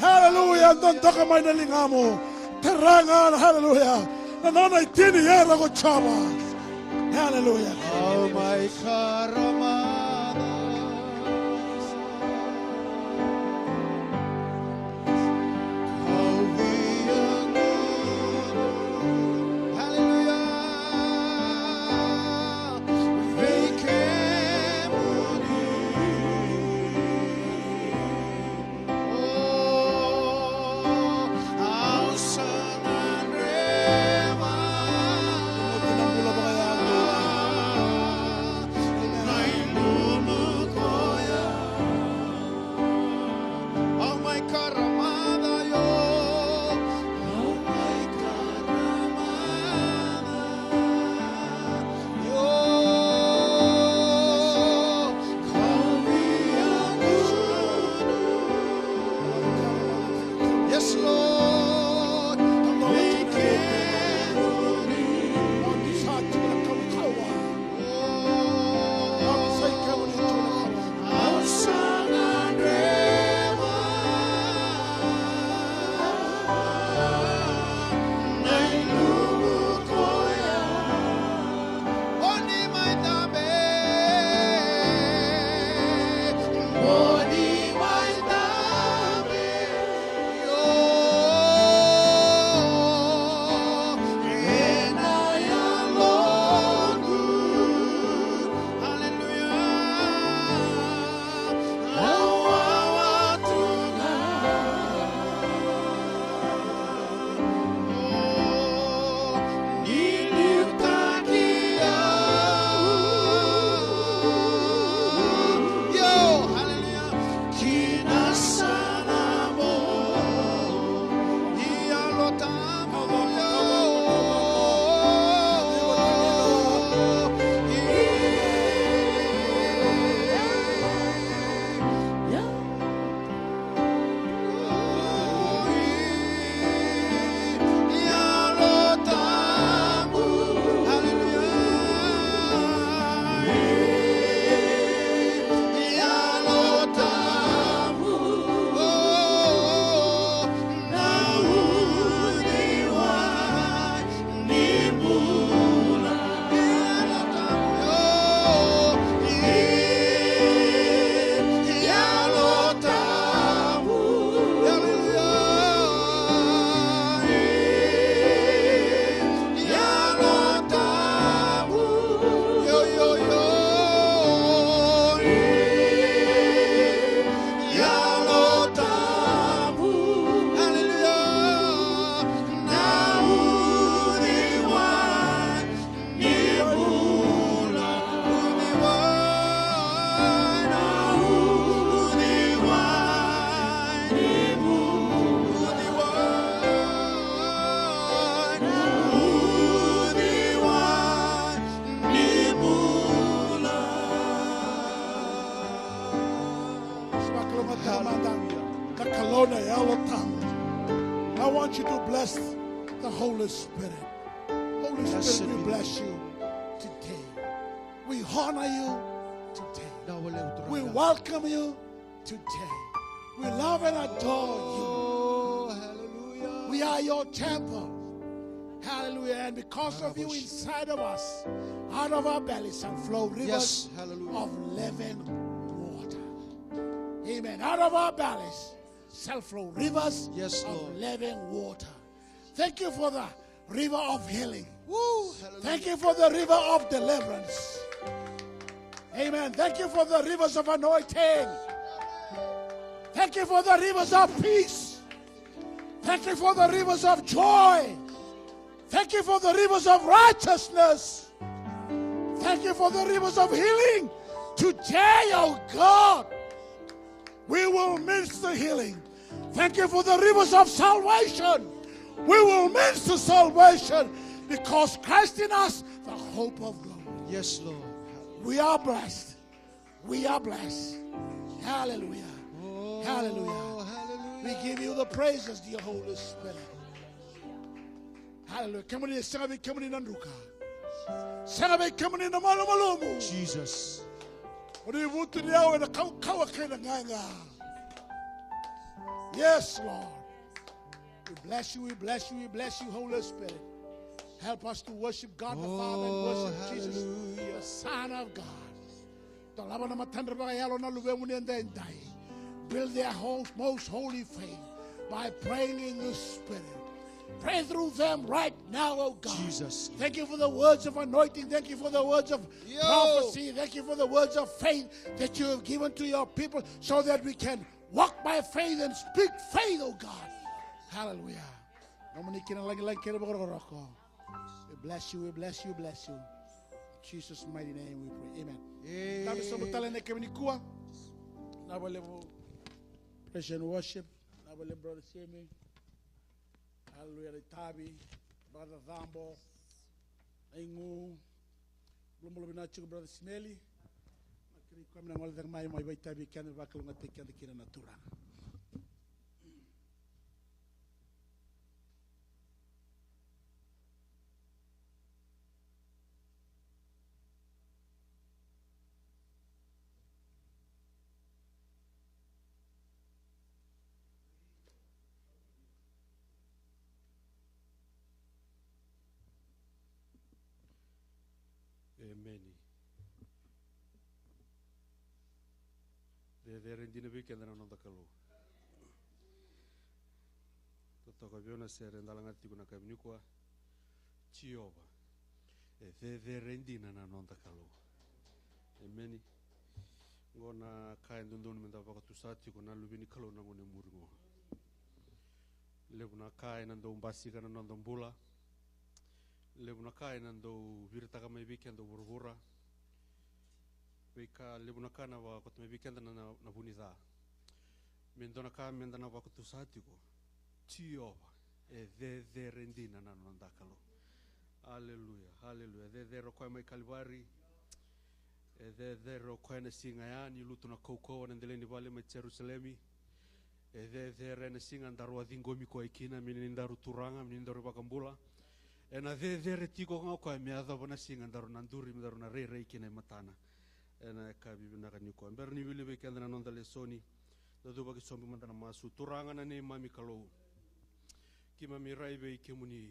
Haleluya, dodoka mai na ligamu. Tara ga, haleluya, na nona itini era ko Jiova. Haleluya. Au mai karamaca. Haleluya. Vei kemuni. O, au sa gadreva na ilumu koya. Au mai karamaca io. Au mai karamaca io. Yes, Lord. Hallelujah. Na Kalou na Yalo Tabu. I want you to bless the Holy Spirit. Holy Spirit, we bless you today. We honor you today. We welcome you today. We love and adore you. We are your temple. Hallelujah. And because of you inside of us, out of our bellies shall flow rivers of living water. Amen. Out of our bellies shall flow rivers of living water. Thank you for the river of healing. Thank you for the river of deliverance. Amen. Thank you for the rivers of anointing. Thank you for the rivers of peace. Thank you for the rivers of joy. Thank you for the rivers of righteousness. Thank you for the rivers of healing. Today, oh God, we will minister healing. Thank you for the rivers of salvation. We will minister salvation because Christ in us, the hope of glory. Yes, Lord. We are blessed. We are blessed. Hallelujah. Oh, hallelujah. Hallelujah. We give you the praises, dear Holy Spirit. Hallelujah. Kemuni, sega vei kemuni na druka. Sega vei kemuni na malumalumu. Jesus. O ni vutuniyau ena kaukauwa kei na gaga. Yes, Lord. We bless you, we bless you, we bless you, Holy Spirit. Help us to worship God the Father and worship Jesus, the Son of God. Dolava na matadra vakayalo na luvemuni edaidai. Build their ho-, most holy faith by praying in the Spirit. Pray through them right now, oh God. Jesus. Thank you for the words of anointing. Thank you for the words of prophecy. Thank you for the words of faith that you have given to your people so that we can walk by faith and speak faith, oh God. Hallelujah. Nomuni kina lagilagi kei na vakarokoroko. We bless you, we bless you, bless you. In Jesus' mighty name we pray. Amen. Amen. Dabe sobu tale na kemuni kua. Na valevu praise and worship. Na valevu brother Simi. Hallelujah, na itavi. Brother Zambo. Na igu. Bulabula vinaka tiko brother Simeli. Na kere koya me na gole cake mai, mai vakaitavi keda, vakalougatataki keda kina na Turaga. Emeni. Cecere dina vei keda na noda Kalou. Totoka vei au na sere eda lagata tiko na yakavi nikua. Jiova, e cecere dina na noda Kalou. Emeni. Oqo na ka e dodonu meda vakatusa tiko na luve ni Kalou na gauna e muri oqo. Levu na ka ena dau basika na noda bula. Levu na ka ena dau viritaka mai vei keda o vuravura. Veika levu na ka na vakota mai vei keda na, na, na vu ni ca. Me dua na ka meda na vakatusa tiko. Jiova, e cecere dina na noda Kalou. Aleluya, aleluya. E cecere o koya mai Kalivari. E cecere o koya na siga ya ni lutu na kaukauwa na dela ni vale mai Jerusalemi. E cecere na siga daru a ciqomi koya kina me ni daru Turaga, me ni daru iVakabula. Ena cecere tiko ga o koya me yacova na siga daru na duri, me daru na rairai kina e matana. Ena yakavi vinaka nikua. Bera ni wili vei keda na noda lesoni, da cuva ki sobu mada na masu. Turaga na neimami Kalou, keimami rai vei kemuni.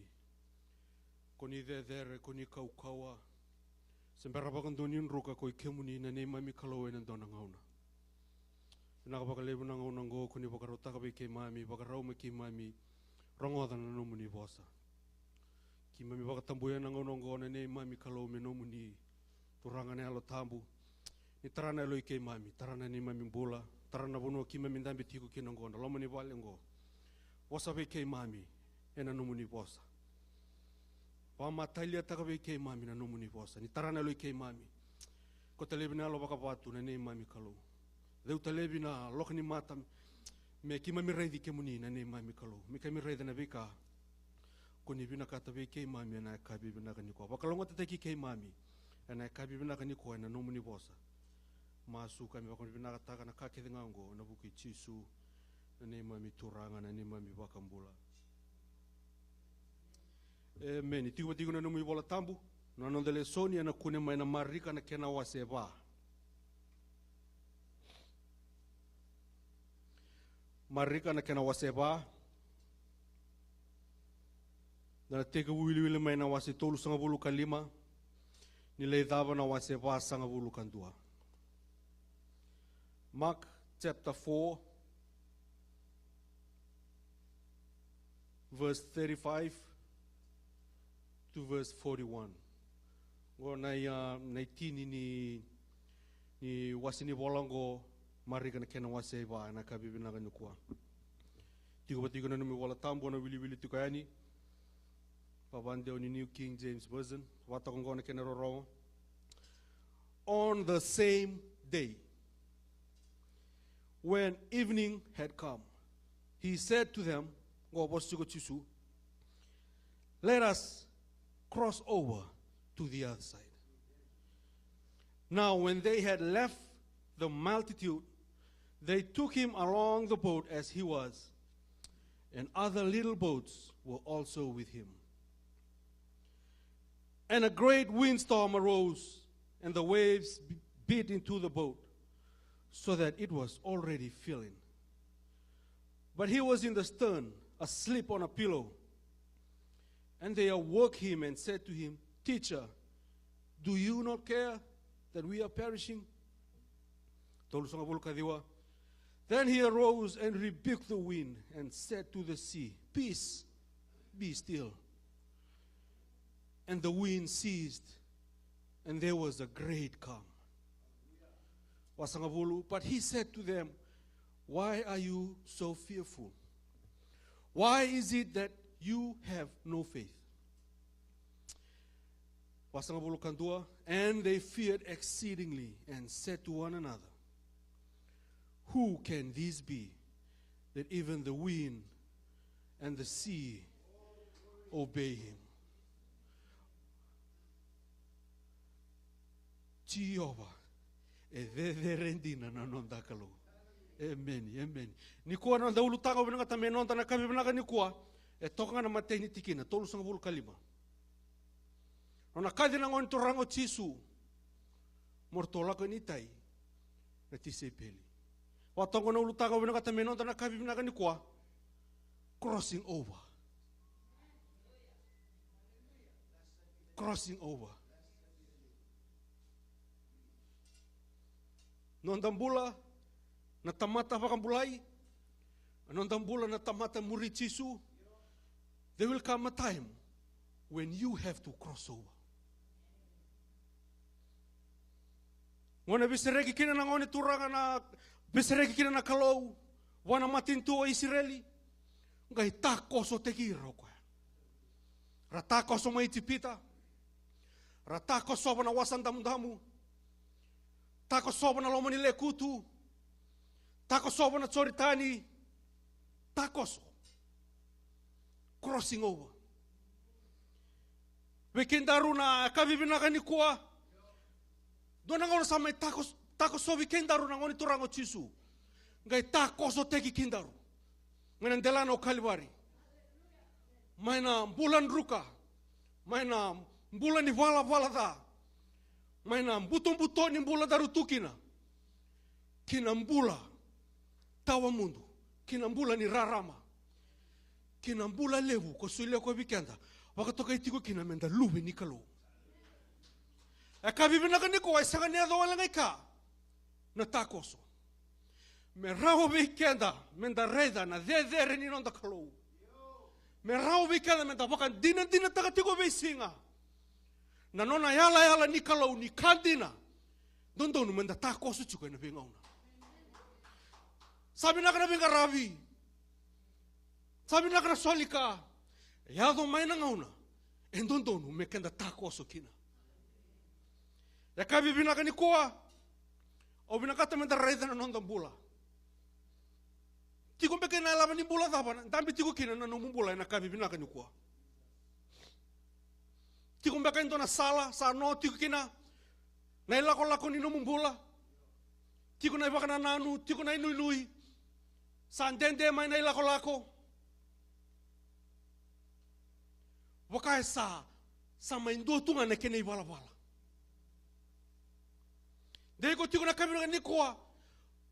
Ko ni cecere, ko ni kaukauwa. Se bera vakadua ni druka, ko i kemuni na neimami Kalou ena dua na gauna. Vinaka vakalevu na gauna oqo ko ni vakarautaka vei keimami, vakarau me keimami rogoca na nomuni vosa. Keimami vakatabuya na gauna oqo na neimami Kalou me nomuni Turaga na Yalo Tabu. Ni tara na yalo i keimami, tara na neimami bula, tara na vanua keimami dabe tiko kina oqo, na loma ni vale oqo. Vosa vei keimami ena nomuni vosa. Vamataliataka vei keimami na nomuni vosa. Ni tara na yalo i keimami. Kauta laivi na yalo vakavatu na neimami Kalou. Ceuta laivi na loka ni mata me keimami raici kemuni na neimami Kalou. Me keimami raica na veika ko ni vinakata vei keimami ena yakavi vinaka nikua. Vakalougatataki keimami ena yakavi vinaka nikua ena nomuni vosa. Masu keimami vakavinavinakataka na ka kece ga oqo ena vuku i Jisu, na neimami Turaga, na neimami iVakabula. Emeni. Tiko vata tiko na nomu iVola Tabu, na noda lesoni ena kune mai na Marika na kena wase va. Marika na kena wase va. Da na tekivu wiliwili mai na wase tolusagavulu ka lima, ni lai cava na wase vasagavulu ka dua. Mark chapter four, verse thirty-five to verse forty-one. Oqo na i, a, na itini ni, ni wase ni vola oqo, Marika na kena wase i va, ena yakavi vinaka nikua. Tiko vata tiko na nomu iVola Tabu, o na wiliwili tiko yani. Vakadewa ni New King James Version. Vakatoka oqo na kena rorogo. On the same day, when evening had come, he said to them, qo vosa tiko o Jisu, "Let us cross over to the other side." Now, when they had left the multitude, they took him along the boat as he was, and other little boats were also with him. And a great windstorm arose, and the waves b-, beat into the boat, so that it was already filling. But he was in the stern, asleep on a pillow. And they awoke him and said to him, "Teacher, do you not care that we are perishing?" Tolusagavulu ka ciwa. Then he arose and rebuked the wind and said to the sea, "Peace, be still." And the wind ceased, and there was a great calm. Vasagavulu, but he said to them, "Why are you so fearful? Why is it that you have no faith?" Vasagavulu ka dua, and they feared exceedingly and said to one another, "Who can this be, that even the wind and the sea obey him?" Jiova, e cecere dina na noda Kalou. Emeni, emeni. Nikua na noda ulutaga, au vinakata me noda na ka vivinaka nikua, e toka ga na matai ni tikina, tolusagavulu ka lima. Nona kaci na Gone Turaga o Jisu, mo ratou lako i tai na tisaipeli. Vata qo na ulutaga au vinakata me noda na ka vivinaka nikua. Crossing over. Crossing over. Noda bula na tamata vakabulai, noda bula na tamata muri Jisu, there will come a time when you have to cross over. Gauna veisereki kina na Gone Turaga, na veisereki kina na Kalou vua na matanitu o Isireli, qai takosotaki ira o koya. Ra takoso mai Ijipita, ra takosova na Wasa Damudamu, takosova na loma ni lekutu, takosova na Joritani, takoso. Crossing over. Vei kedaru na ka vivinaka nikua, dua na gauna sa mai takos-, takosovi kedaru na Gone Turaga o Jisu, qai takosotaki kedaru mai na delana o Kalivari, mai na bula druka, mai na bula ni valavala ca, mai na butobuto ni bula daru tu kina, ki na bula tawamudu, ki na bula ni rarama, ki na bula levu ko solia ko vei keda, vakatokai tiko kina meda luve ni Kalou. E ka vivinaka nikua, e sega ni yaco wale ga i ka na takoso. Me rawa vei keda meda raica na cecere ni noda Kalou. Me rawa vei keda meda vakadinadinataka tiko veisiga na nona yalayala ni Kalou ni ka dina. Dodonu meda takoso tiko ena veigauna. Sa vinaka na veiqaravi, sa vinaka na soli ka, e yaco mai na gauna e dodonu me keda takoso kina. E ka vivinaka nikua, au vinakata meda raica na noda bula. Tiko beka ena ilavo ni bula cava dabe tiko kina na nomu bula ena ka vivinaka nikua? Tiko beka e dua na sala sa no tiko kina na ilakolako ni nomu bula? Tiko na ivakanananu, tiko na inuinui, sa dede mai na ilakolako. Vaka e sa, sa mai dua tu ga na kena ivalavala. De iko tiko na ka vivinaka nikua,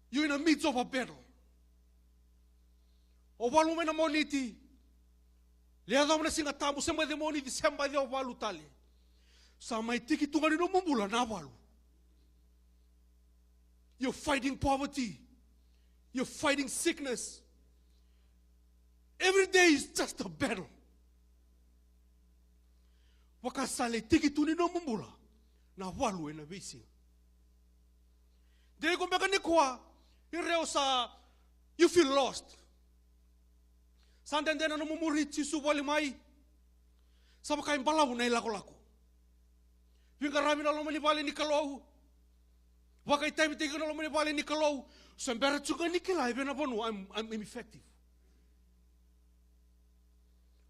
you in the midst of a battle. O valu mai na Moniti, le yacova na Siga Tabu, se baci Moniti, se baci o valu tale. Sa mai tiki tu ga ni nomu bula na valu. You're fighting poverty. You're fighting sickness. Every day is just a battle. Vaka sa lai tiki tu ni nomu bula na valu ena veisiga. De iko beka nikua, ira o sa, you feel lost. Sa dede na nomu muri Jisu voli mai. Sa vaka e balavu na ilakolako. Veiqaravi na loma ni vale ni Kalou. Vakaitavitaki iko na loma ni vale ni Kalou. Se bera tiko ga ni kila e vei na vanua I'm, I'm effective.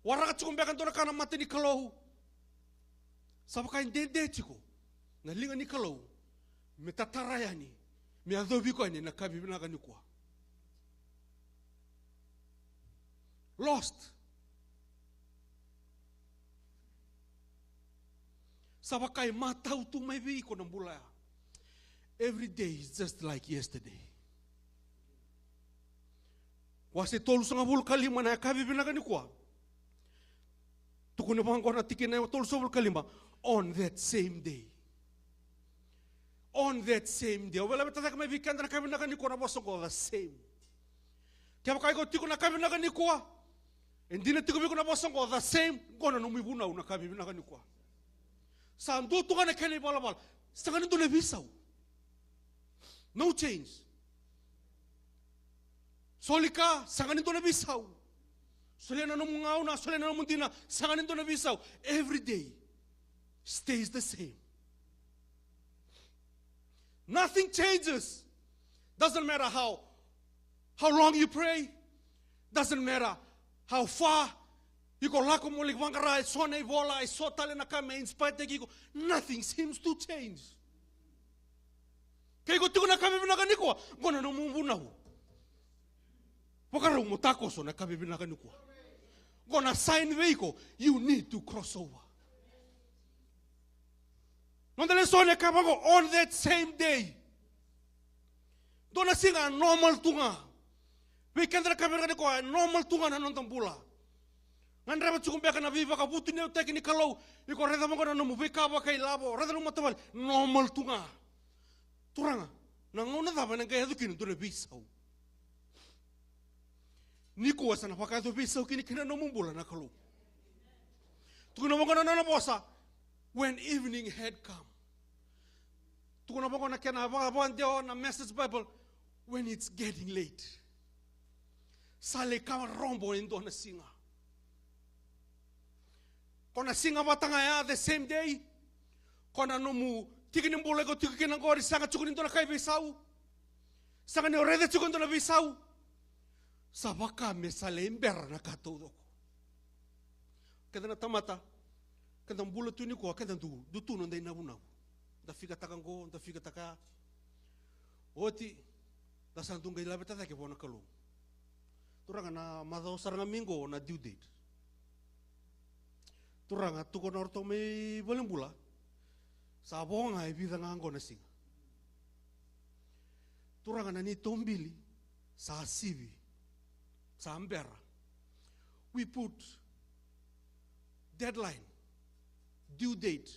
Waraka tiko beka dua na ka na mata ni Kalou. Sa vaka e dede tiko na liga ni Kalou me tatara yani, me yacovi iko yani na ka vivinaka nikua. Lost. Sa vaka e matau tu mai vei iko na bula ya. Every day is just like yesterday. Wase tolusagavulu ka lima na yakavi vinaka nikua. Tukuna vaqo na tikina e tolusagavulu ka lima. On that same day. On that same day. Au via laveta cake mai vei keda na yakavi vinaka nikua na vosa qo, the same. Kevaka iko tiko na yakavi vinaka nikua, e dina tiko vei iko na vosa qo, the same, qo na nomu ivunau na yakavi vinaka nikua. Sa dua tu ga na kena ivalavala. Sega ni dua na veisau. No change. Soli ka, sega ni dua na veisau. Solia na nomu gauna, solia na nomu dina, sega ni dua na veisau. Every day stays the same. Nothing changes. Doesn't matter how, how long you pray. Doesn't matter how far. Iko lako mo lai vaqara e so na ivola, e so tale na ka me inspire-taki iko. Nothing seems to change. Ke iko tiko na yakavi vinaka nikua, qo na nomu vunau. Vakarau mo takoso na yakavi vinaka nikua. Qo na sign vei iko, you need to cross over. Noda lesoni e kaya vaqo, on that same day. Dua na siga normal tu ga. Vei keda na yakavi vinaka nikua, e normal tu ga na noda bula. Gadreva tiko beka na veivakavutuniyautaki ni Kalou. Iko raica vaqo na nomu veika vakailavo, raica na nomu matavuvale, normal tu ga. Turaga, na gauna cava ena qai yaco kina dua na veisau? Nikua sa na vakayaco veisau kina kina nomu bula na Kalou. Tukuna vaqo na nona vosa, when evening had come. Tukuna vaqo na kena vakavakadewa na Message Bible, when it's getting late. Sa lai ka robo e dua na siga. Ko na siga vata ga ya, the same day. Ko na nomu tiki ni bula iko tiko kina qori, sega tiko ni dua na ka e veisau. Sega ni o raica tiko e dua na veisau. Sa vaka me sa lai bera na ka taucoko. Keda na tamata, keda bula tu nikua, keda du, du tu noda inavunau. Da fikataka qo, da fikataka ya. Oti, da sa du qai laveta cake vua na Kalou. Turaga, na macawa sara ga mai qo na due date. Turaga, tukuna o ratou mai valenibula, sa vo ga e vica ga qo na siga. Turaga, na neitou bili sa sivi, sa bera. We put deadline, due date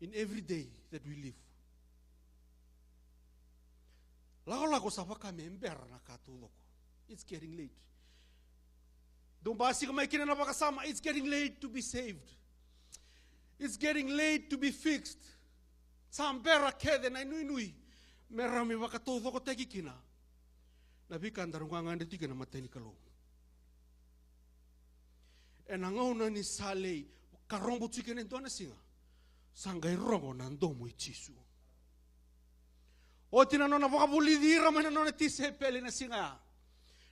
in every day that we live. Lakolako sa vaka me bera na ka taucoko. It's getting late. Dou basika mai kina na vakasama, it's getting late to be saved. It's getting late to be fixed. Sa bera kece na inuinui me rawa me vakataucokotaki kina na veika daru gagadre tiko kina na mata ni Kalou. Ena gauna ni sa lai karobo tiko kina e dua na siga, sa qai rogo na domo i Jisu. Oti na nona vakavulici ira mai na nona tisaipeli na siga ya.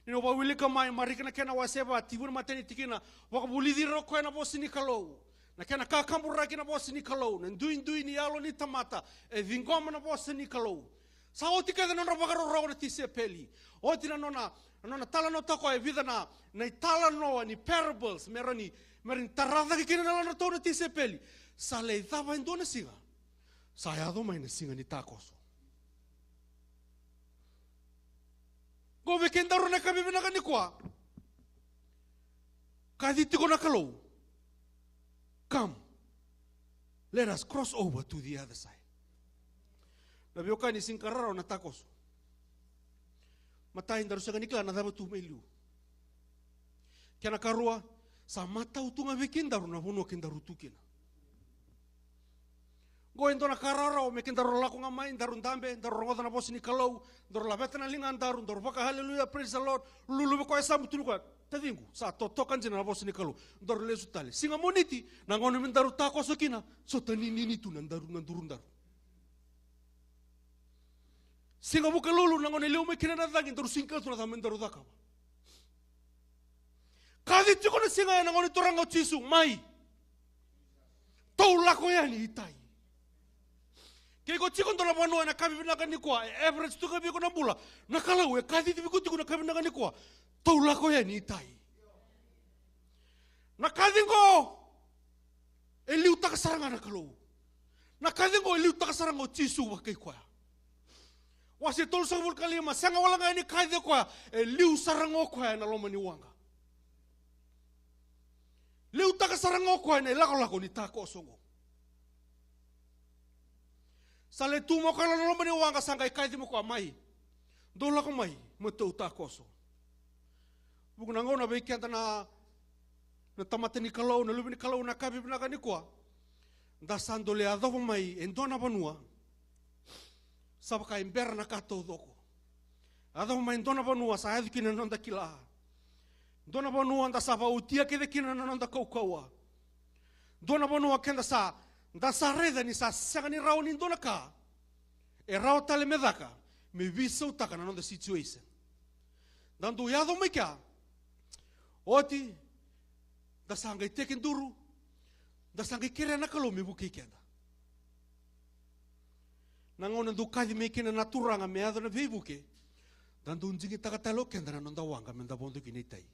Ni o vakawilika mai Marika na kena wase va, tiko na matai ni tikina, vakavulici ira o koya na vosa ni Kalou. Na kena kakaburaki na vosa ni Kalou, na duidui ni yalo ni tamata e ciqoma na vosa ni Kalou. Sa oti kece na nodra vakarorogo na tisaipeli. Oti na nona, na nona talanoa o koya e vica na, na italanoa ni parables, me rawa ni, me rawa ni tara cake kina na yalodratou na tisaipeli. Sa lai cava e dua na siga. Sa yaco mai na siga ni takoso. Qo vei kedaru na yakavi vinaka nikua. Kaci tiko na Kalou. Come. Let us cross over to the other side. Na veiwekani, sega ni ka rawarawa na takoso. Matai, daru sega ni kila na cava tu mai liu. Kena karua, sa matau tu ga vei kedaru na vanua kedaru tu kina. Qo e dua na ka rawarawa me kedaru lako ga mai, daru dabe, daru rogoca na vosa ni Kalou, daru laveta na ligadaru, daru vaka hallelujah, praise the Lord, luluve koya, sa butuni koya, taciqu, sa totoka dina na vosa ni Kalou, daru lesu tale. Siga Moniti, na gauna me daru takoso kina, sota ninini tu na daru, na durudaru. Siga Vukelulu, na gauna e liu mai kina na cagi, daru sega ni kila tu na cava me daru cakava. Kaci tiko na siga ya na Gone Turaga o Jisu, mai. Tou lako yani i tai. Ke iko tiko dua na vanua ena yakavi vinaka nikua, e average tu ga vei iko na bula. Na Kalou e kacivi iko tiko na yakavi vinaka nikua. Tou lako yani i tai. Na kaci qo, e liutaka sara ga na Kalou. Na kaci qo e liutaka sara ga o Jisu vakai koya. Wase tolusagavulu ka lima, sega wale ga ni kaci o koya, e liu sara ga o koya ena loma ni waqa. Liutaka sara ga o koya na ilakolako ni takoso qo. Sa lai tu mai o koya na loma ni waqa, sa qai kaci mai o koya, mai. Dou lako mai, mo tou takoso. Vuqa na gauna vei keda na, na tamata ni Kalou, na luve ni Kalou, na yakavi vinaka nikua. Da sa dau lai yacova mai e dua na vanua. Sa vaka e bera na ka taucoko. Yacova mai e dua na vanua sa yaco kina na noda kila. Dua na vanua da sa vakaotia kece kina na noda kaukauwa. Dua na vanua keda sa, da sa raica ni sa sega ni rawa ni dua na ka e rawa tale me caka me veisautaka na noda situation. Da dau yaco mai kea, oti, da sa qai tekiduru, da sa qai kerea na Kalou me vukei keda. Na gauna dau kaci mai kina na Turaga me yaco na veivuke, da dau digitaka tale o keda na noda waqa me da vodo kina i tai.